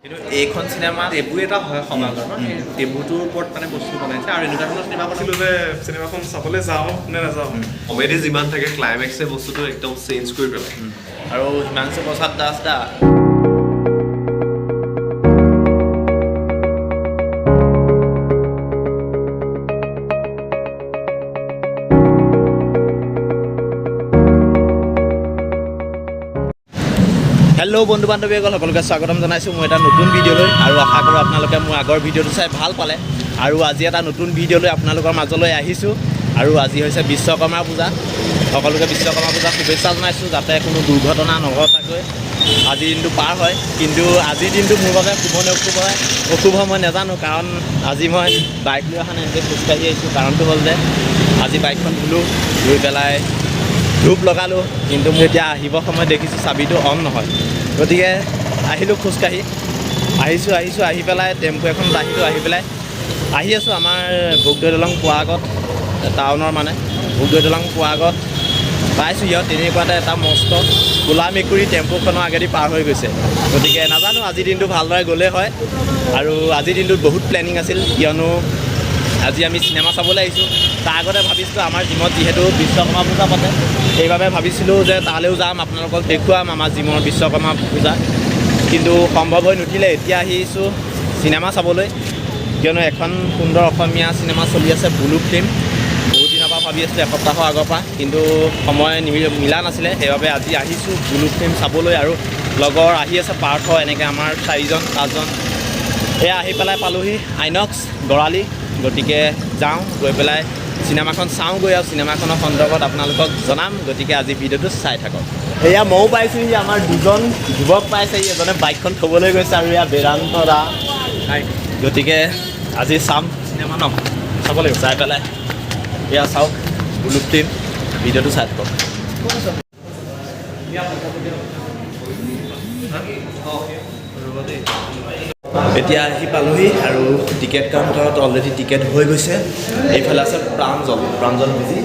কিন্তু এইখন cinema taboo এটা হয় সমাজৰ ন, সেই টেবুটোৰ ওপৰত মানে বস্তু বনাইছে আৰু এনেকুৱা ধৰণৰ চিনেমা ভাবিছিলোঁ যে চিনেমাখন চাবলৈ যাওঁ নে নাযাওঁ। কমেডি যিমান থাকে, ক্লাইমেক্সে বস্তুটো একদম চেঞ্জ কৰি পেলায়। আৰু হিমাংশু প্ৰসাদ দাস দা। হেল্ল' বন্ধু বান্ধৱীসকল, সকলোকে স্বাগতম জনাইছোঁ মোৰ এটা নতুন ভিডিঅ'লৈ। আৰু আশা কৰোঁ আপোনালোকে মোৰ আগৰ ভিডিঅ'টো চাই ভাল পালে। আৰু আজি এটা নতুন ভিডিঅ'লৈ আপোনালোকৰ মাজলৈ আহিছোঁ। আৰু আজি হৈছে বিশ্বকৰ্মা পূজা। সকলোকে বিশ্বকৰ্মা পূজাৰ শুভেচ্ছা জনাইছোঁ, যাতে কোনো দুৰ্ঘটনা নঘটাকৈ আজিৰ দিনটো পাৰ হয়। কিন্তু আজিৰ দিনটো মোৰ বাবে শুভ নে অশুভ হয়, অশুভ মই নাজানো, কাৰণ আজি মই বাইক লৈ অহা নাই, এনেকৈ খোজকাঢ়ি আহিছোঁ। কাৰণটো হ'ল যে আজি বাইকখন ধুলোঁ, ধুই পেলাই ধূপ লগালোঁ, কিন্তু মোৰ এতিয়া আহিব সময়ত দেখিছোঁ চাবিটো অন নহয়। গতিকে আহিলোঁ, খোজকাঢ়ি আহিছোঁ, আহিছোঁ, আহি পেলাই টেম্পু এখনত আহিলোঁ। আহি পেলাই আহি আছোঁ আমাৰ ভোগদৈ দলং পোৱা আগত, টাউনৰ মানে ভোগদৈ দলং পোৱা আগত পাইছোঁ। ইয়াত তেনেকুৱাতে এটা মস্ত ক'লা মেকুৰী টেম্পুখনৰ আগেদি পাৰ হৈ গৈছে। গতিকে নাজানো, আজিৰ দিনটো ভালদৰে গ'লেই হয়। আৰু আজিৰ দিনটোত বহুত প্লেনিং আছিল, কিয়নো আজি আমি চিনেমা চাবলৈ আহিছোঁ। তাৰ আগতে ভাবিছিলোঁ, আমাৰ জিমত যিহেতু বিশ্বকৰ্মা পূজা পাতে, সেইবাবে ভাবিছিলোঁ যে তালৈও যাম, আপোনালোকক দেখুৱাম আমাৰ জিমৰ বিশ্বকৰ্মা পূজা। কিন্তু সম্ভৱ হৈ নুঠিলে। এতিয়া আহিছোঁ চিনেমা চাবলৈ, কিয়নো এখন সুন্দৰ অসমীয়া চিনেমা চলি আছে, বুলু ফিল্ম। বহুত দিনৰ পৰা ভাবি আছিলোঁ, এসপ্তাহৰ আগৰ পৰা, কিন্তু সময় মিলা নাছিলে। সেইবাবে আজি আহিছোঁ বুলু ফিল্ম চাবলৈ। আৰু লগৰ আহি আছে পাৰ্থ, এনেকৈ আমাৰ চাৰিজন পাঁচজন। এয়া আহি পেলাই পালোহি আইনক্স গড়ালি। গতিকে যাওঁ, গৈ পেলাই চিনেমাখন চাওঁগৈ আৰু চিনেমাখনৰ সন্দৰ্ভত আপোনালোকক জনাম। গতিকে আজি ভিডিঅ'টো চাই থাকক। এয়া ময়ো পাইছোঁহি, আমাৰ দুজন যুৱক পাইছেহি, এজনে বাইকখন থ'বলৈ গৈছে আৰু এয়া বেদান্ত দা। গতিকে আজি চাম চিনেমা ন, চাব লাগিব। চাই পেলাই এয়া চাওক ব্লু ফিল্ম, ভিডিঅ'টো চাই থাকক। এতিয়া আহি পালোহি আৰু টিকেট কাউণ্টাৰত অলৰেডি টিকেট হৈ গৈছে। এইফালে আছে প্ৰাঞ্জল, প্ৰাঞ্জল বিজি।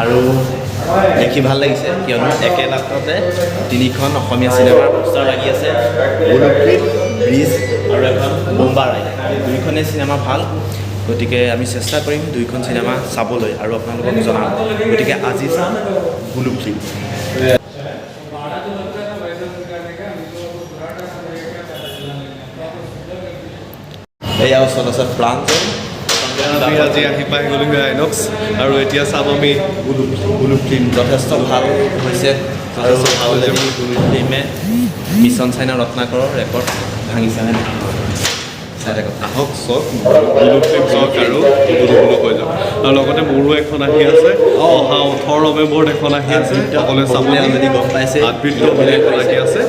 আৰু দেখি ভাল লাগিছে, কিয়নো একে লাখতে তিনিখন অসমীয়া চিনেমাৰ পোষ্টাৰ লাগি আছে, ব্লু ফিল্ম, ব্ৰিজ আৰু এখন বোম্বা ৰাইড। দুইখনেই চিনেমা ভাল, গতিকে আমি চেষ্টা কৰিম দুইখন চিনেমা চাবলৈ আৰু আপোনালোকক জনাম। গতিকে আজি চাম ব্লু ফিল্ম। এয়া ওচৰত আছে প্ৰাঞ্জল। আমি আজি আহি পাই গ'লোগৈ আইনক্স আৰু এতিয়া চাম আমি ব্লু ফিল্ম। যথেষ্ট ভাল হৈছে আৰু যথেষ্ট ভাল হৈছে। অলৰেডি ব্লু ফিল্মে মিছন চাইনা ৰত্নাকৰৰ ৰেকৰ্ড ভাঙিছে, নে চাই থাকক। আহক, চাওক ব্লু ফিল্ম চাওক আৰু বুলু বুলু হৈ যাওক। আৰু লগতে মোৰো এখন আহি আছে, অহা 18 নৱেম্বৰত এখন আহি আছে, সকলোৱে চাব। অলৰেডি গম পাইছে। আদবৃত্ত বুলি এখন আহি আছে,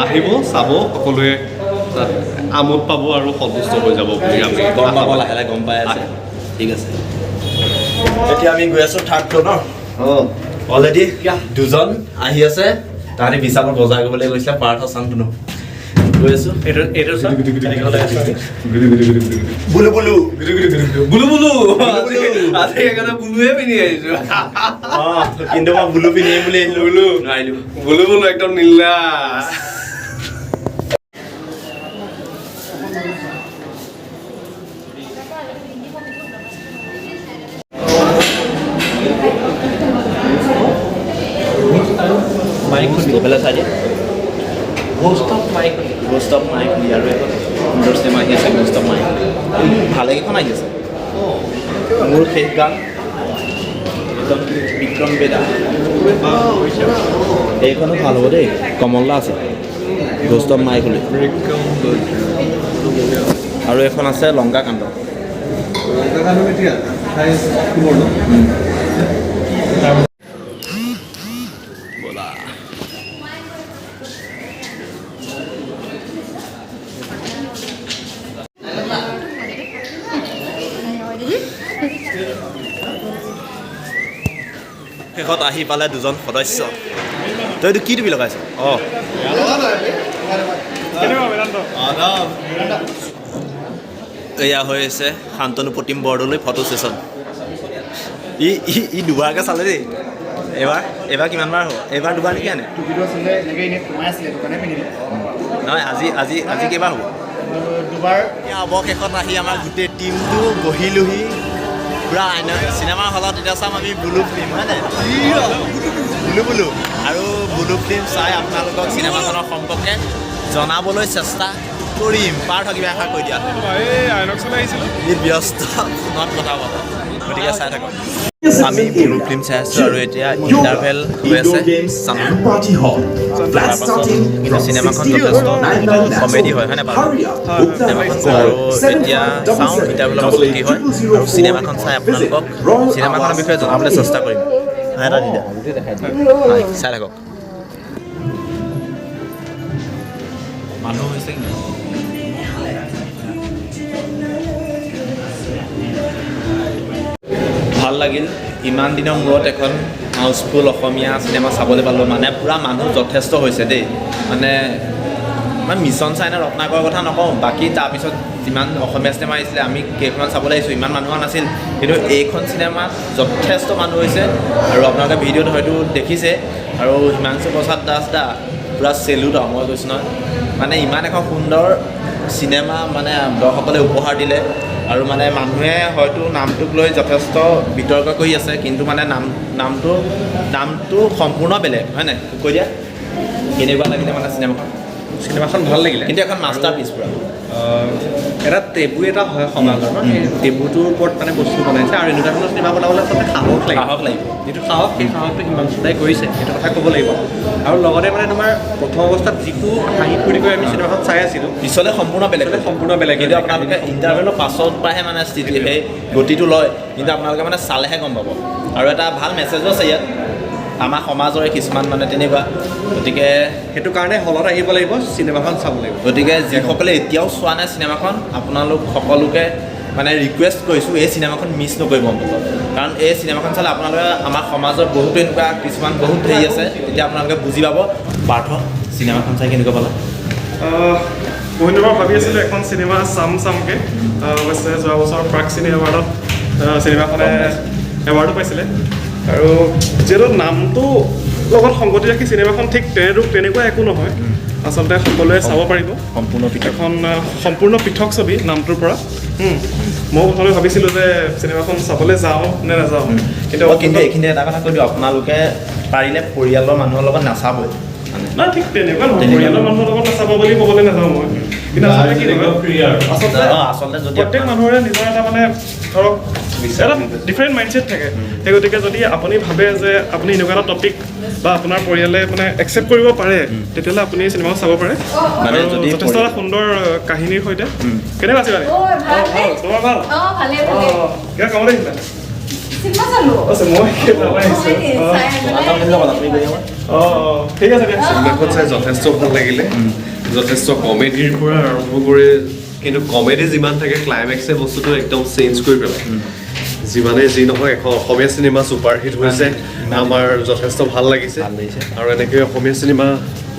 আহিব, চাব, সকলোৱে তাত আমোদ পাব আৰু সন্তুষ্ট হৈ যাব বুলি আমি গম পাব, লাহে লাহে গম পাই আছে। ঠিক আছে, এতিয়া আমি গৈ আছোঁ থাৰ্ড ফ্ল'ৰ ন। অলৰেডি দুজন আহি আছে, তাহাঁতি বিশালত বজাৰ কৰিবলৈ গৈছিলে, পাৰ্থ শান্তনু। গৈ আছোঁ। এইটো চোৱা। বুলু বুলু। বুলু বুলু, আজি সেইকাৰণে বুলুৱে পিন্ধি আহিছো। অঁ, কিন্তু মই বুলু পিন্ধিম বুলি আহিলোঁ, বুলু। নোৱাৰিলোঁ। বুলু বুলু একদম নীলা। মাইক এইফালে চাই দিয়ে। Ghost of Mike. Ghost of Mike আৰু এখন সুন্দৰ চিনেমা আহি আছে, ঘোষ্ট অফ মাইক। ভালেকেইখন আহি আছে। মোৰ শেষ গান, একদম বিক্ৰম বেদা, এইখনো ভাল হ'ব দেই। কমল দা আছে ঘোষ্ট অফ মাইক বুলি। আৰু এখন আছে লংকা কাণ্ড। এতিয়া 28 অক্টোবৰ ন? ব'লা। শেষত আহি পালে দুজন সদস্য। তই এইটো কি টুপি লগাইছ? অঁ। কেনেকুৱা বেদান্ত? এয়া হৈ আছে শান্তনু প্ৰতিম বৰদলৈ ফটো ছেশ্যন। ই ই ই দুবাৰকৈ চালে দেই। এইবাৰ কিমান বাৰ হ'ব? এইবাৰ দুবাৰ নেকি আনে? টুপিটো আচলতে এনেকৈ এনেই সোমাই আছিলে, সেইটো কাৰণে পিন্ধিলোঁ। নহয়, আজি আজি আজি কেইবাৰ হ'ব? দুবাৰ। এতিয়া অৱশেষত আহি আমাৰ গোটেই টীমটো বহিলোহি পূৰা আইনা চিনেমা হলত। এতিয়া চাম আমি বুলু ফিল্ম, হয় নাই? বুলু বুলু আৰু বুলু ফিল্ম চাই আপোনালোকক চিনেমাখনৰ সম্পৰ্কে জনাবলৈ চেষ্টা কৰিম। পাৰ্থ, কিবা এষাৰ কৈ দিয়া। এই আইনক্সলৈ আহিছিলোঁ। ই ব্যস্ত, ফোনত কথা পাতে, গতিকে চাই থাকক। আমি বুলু ফিল্ম চাই আছোঁ আৰু এতিয়া ইণ্টাৰভেল হৈ আছে, চাম। তাৰপাছত কিন্তু চিনেমাখন যথেষ্ট কমেডি হয়, হয়নে বাৰু চিনেমাখন? আৰু এতিয়া চাওঁ ইণ্টাৰভেলৰ পাছত কি হয় আৰু চিনেমাখন চাই আপোনালোকক চিনেমাখনৰ বিষয়ে জনাবলৈ চেষ্টা কৰিম। এটা দি দিয়া। হয়, চাই থাকক। মানুহ হৈছে কিন্তু ভাল লাগিল। ইমান দিনৰ মূৰত এখন হাউচফুল অসমীয়া চিনেমা চাবলৈ পালোঁ। মানে পূৰা মানুহ যথেষ্ট হৈছে দেই। মানে মানে মিছন চাইনা ৰত্নাকৰৰ কথা নকওঁ, বাকী তাৰপিছত যিমান অসমীয়া চিনেমা আহিছিলে, আমি কেইখনমান চাবলৈ আহিছোঁ, ইমান মানুহ হোৱা নাছিল। কিন্তু এইখন চিনেমাত যথেষ্ট মানুহ হৈছে আৰু আপোনালোকে ভিডিঅ'ত হয়তো দেখিছে। আৰু হিমাংশু প্ৰসাদ দাস দা পূৰা চেলুট আৰু মই কৈছোঁ নহয়, মানে ইমান এখন সুন্দৰ চিনেমা মানে দৰ্শকলে উপহাৰ দিলে। আৰু মানে মানুহে হয়তো নামটোক লৈ যথেষ্ট বিতৰ্ক কৰি আছে, কিন্তু মানে নামটো সম্পূৰ্ণ বেলেগ, হয় নাই? কৈ দিয়া, কেনেকুৱা লাগিলে মানে চিনেমাখন? চিনেমাখন ভাল লাগিলে। কিন্তু এখন মাষ্টাৰ পিচ পূৰা। এটা টেবু এটা হয় সমাজৰ ন, সেই টেবুটোৰ ওপৰত মানে বস্তু বনাইছে। আৰু এনেকুৱা ধৰণৰ চিনেমা বনাবলৈ আচলতে সাহস লাগিব। সাহস লাগিব। যিটো সাহস, সেই সাহসটো হিমাংশু দাই কৰিছে, সেইটো কথা ক'ব লাগিব। আৰু লগতে মানে তোমাৰ প্ৰথম অৱস্থাত যিটো হাঁহি ফূৰ্তি কৰি আমি চিনেমাখন চাই আছিলোঁ, পিছলৈ সম্পূৰ্ণ বেলেগ। পিছলৈ সম্পূৰ্ণ বেলেগ। কিন্তু আপোনালোকে ইণ্টাৰভেলৰ পাছত পৰাহে মানে স্থিতি সেই গতিটো লয়, কিন্তু আপোনালোকে মানে চালেহে গম পাব। আৰু এটা ভাল মেছেজো আছে ইয়াত, আমাৰ সমাজৰে কিছুমান মানে তেনেকুৱা। গতিকে সেইটো কাৰণে হলত আহিব লাগিব, চিনেমাখন চাব লাগিব। গতিকে যিসকলে এতিয়াও চোৱা নাই চিনেমাখন, আপোনালোক সকলোকে মানে ৰিকুৱেষ্ট কৰিছোঁ, এই চিনেমাখন মিছ নকৰিব অন্ততঃ। কাৰণ এই চিনেমাখন চালে আপোনালোকে আমাৰ সমাজৰ বহুতো এনেকুৱা কিছুমান বহুত হেৰি আছে, তেতিয়া আপোনালোকে বুজি পাব। পাৰ্থ, চিনেমাখন চাই কেনেকুৱা পালা? বহুত দিনৰ পৰা ভাবি আছিলোঁ এখন চিনেমা চাম চামকৈ। অৱশ্যে যোৱা বছৰ প্ৰাক চিনে এৱাৰ্ডত চিনেমাখনে এৱাৰ্ডো পাইছিলে। আৰু যিহেতু নামটো লগত সংগতি ৰাখি চিনেমাখন ঠিক তেনেকুৱা একো নহয়, আচলতে সকলোৱে চাব পাৰিব। সম্পূৰ্ণ পৃথক। এখন সম্পূৰ্ণ পৃথক ছবি নামটোৰ পৰা। ময়ো প্ৰথমে ভাবিছিলোঁ যে চিনেমাখন চাবলৈ যাওঁ নে নাযাওঁ, কিন্তু কিন্তু এইখিনি এটা কথা কৈ দিওঁ, আপোনালোকে পাৰিলে পৰিয়ালৰ মানুহৰ লগত নাচাবই। নাই, ঠিক তেনেকুৱা নহয়, পৰিয়ালৰ মানুহৰ লগত নাচাব বুলি ক'বলৈ নাযাওঁ মই। কিন্তু আচলতে কি হয়, আচলতে আচলতে যদি প্ৰত্যেক মানুহৰে নিজৰ এটা মানে ধৰক এটা ডিফাৰেণ্ট মাইণ্ডছেট থাকে। সেই গতিকে যদি আপুনি ভাবে যে আপুনি এনেকুৱা এটা টপিক বা আপোনাৰ পৰিয়ালে মানে একচেপ্ট কৰিব পাৰে, তেতিয়াহ'লে আপুনি চিনেমাখন চাব পাৰে। মানে আৰু যদি যথেষ্ট এটা সুন্দৰ কাহিনীৰ সৈতে। কেনেকুৱা আছিল? ভাল, তোমাৰ ভাল? অঁ, ভালে ভালে। কিবা কামত আহিছিলা? চিনেমা চালো। আছে, মই আহিছোঁ। অঁ, ঠিক আছে দিয়া। চিনেমাখন চাই যথেষ্ট ভাল লাগিলে। যথেষ্ট কমেডিৰ পৰা আৰম্ভ কৰি, কিন্তু কমেডি যিমান থাকে, ক্লাইমেক্সে বস্তুটো একদম চেঞ্জ কৰি পেলায়। যিমানেই যি নহয়, এখন অসমীয়া চিনেমা ছুপাৰহিট হৈছে, আমাৰ যথেষ্ট ভাল লাগিছে। আৰু এনেকৈ অসমীয়া চিনেমা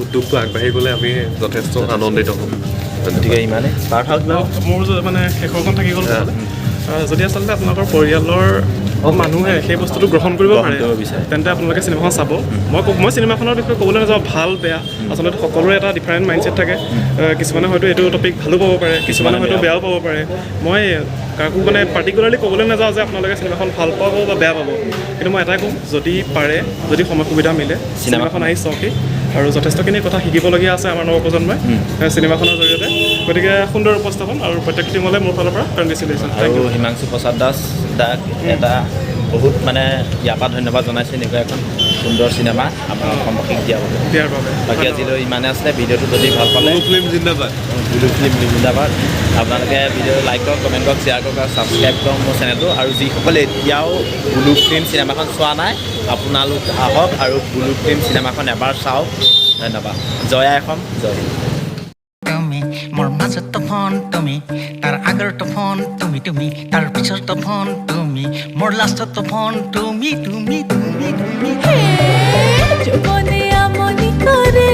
উদ্যোগটো আগবাঢ়ি গ'লে আমি যথেষ্ট আনন্দিত হ'ম। গতিকে ইমানেই। মোৰ মানে শেষৰখন থাকি গ'ল। যদি আচলতে আপোনালোকৰ পৰিয়ালৰ মানুহে সেই বস্তুটো গ্ৰহণ কৰিব পাৰে, তেন্তে আপোনালোকে চিনেমাখন চাব। মই চিনেমাখনৰ বিষয়ে ক'বলৈ নাযাওঁ ভাল বেয়া, আচলতে সকলোৰে এটা ডিফাৰেণ্ট মাইণ্ডছেট থাকে। কিছুমানে হয়তো এইটো টপিক ভালো পাব পাৰে, কিছুমানে হয়তো বেয়াও পাব পাৰে। মই কাকো মানে পাৰ্টিকুলাৰলি ক'বলৈ নাযাওঁ যে আপোনালোকে চিনেমাখন ভাল পাব বা বেয়া পাব, কিন্তু মই এটাই ক'ম, যদি পাৰে, যদি সময় সুবিধা মিলে, চিনেমাখন আহি চাওকহি। আৰু যথেষ্টখিনি কথা শিকিবলগীয়া আছে আমাৰ নৱপ্ৰজন্মই চিনেমাখনৰ জৰিয়তে। গতিকে সুন্দৰ উপস্থাপন আৰু প্ৰত্যেক টীমলৈ মোৰ ফালৰ পৰা কংগ্ৰেচুলেশ্যন। আৰু হিমাংশু প্ৰসাদ দাস দাক এটা বহুত মানে ইয়াৰ পৰা ধন্যবাদ জনাইছোঁ, এনেকুৱা এখন সুন্দৰ চিনেমা আমাৰ অসমবাসীক দিয়াৰ বাবে। বাকী আজিলৈ ইমানে আছিলে। ভিডিঅ'টো যদি ভাল পালে, ব্লু ফিল্ম জিন্দাবাদ, ব্লু ফিল্ম জিন্দাবাদ। আপোনালোকে ভিডিঅ'টো লাইক কৰক, কমেণ্ট কৰক, শ্বেয়াৰ কৰক আৰু ছাবস্ক্ৰাইব কৰক মোৰ চেনেলটো। আৰু যিসকলে এতিয়াও ব্লু ফিল্ম চিনেমাখন চোৱা নাই, আপোনালোক আহক আৰু ব্লু ফিল্ম চিনেমাখন এবাৰ চাওক। ধন্যবাদ। জয় আই অসম, জয় হিন্দ। তুমি মোৰ মাজত ফোন তুমি, তাৰ আগৰটো ফোন তুমি তুমি, তাৰ পিছৰটো ফোন তুমি, মোৰ লাষ্টৰটো ফোন তুমি তুমি তুমি তুমি। যৌৱনে আমনি কৰে।